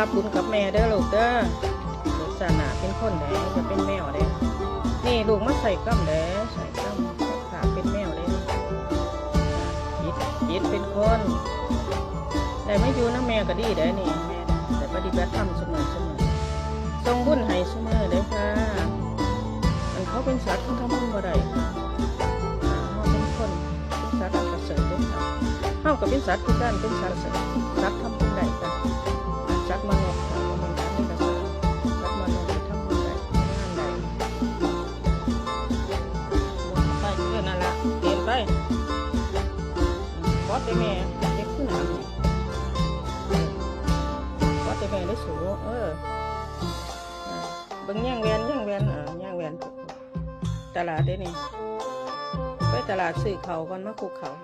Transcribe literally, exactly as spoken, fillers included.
รับบุญกับแม่เด้อลูกเด้อ ลูกชาติหน้าเป็นคนเด้อ อย่าเป็นแมวเด้อ นี่ลูกมาใส่กล้ามเด้อ ใส่กล้าม ค่ะ เป็นแมวเด้อ จิต จิตเป็นคน ได้มาอยู่นำแม่ก็ดีเด้อนี่ แม่ได้ปฏิบัติธรรมซุมื้อซุมื้อ ส่งบุญให้ซุมื้อเด้อค่ะ อันเขาเป็นสัตว์เขาทำบุญบ่ได้ เฮาเป็นคน เป็นสัตว์อันประเสริฐเด้อค่ะ เฮาก็เป็นสัตว์คือกัน เป็นสัตว์ประเสริฐ สัตว์ทำบุญได้ค่ะ สัตว์มนุษย์ค่ะ บ่แม่นสัตว์เดรัจฉาน สัตว์มนุษย์นี่ทำบุญได้ ทำงานได้ ไป เออ นั่นล่ะ เดินไป กอดแต่แม่ เจ็บขึ้นหลังนี่ กอดแต่แม่ได้สู เออ เบิ่งแย่งแว่น แย่งแว่น เออ แย่งแว่น ตลาดเด้นี่ ไปตลาดซื้อข้าวก่อน มาคลุกข้าว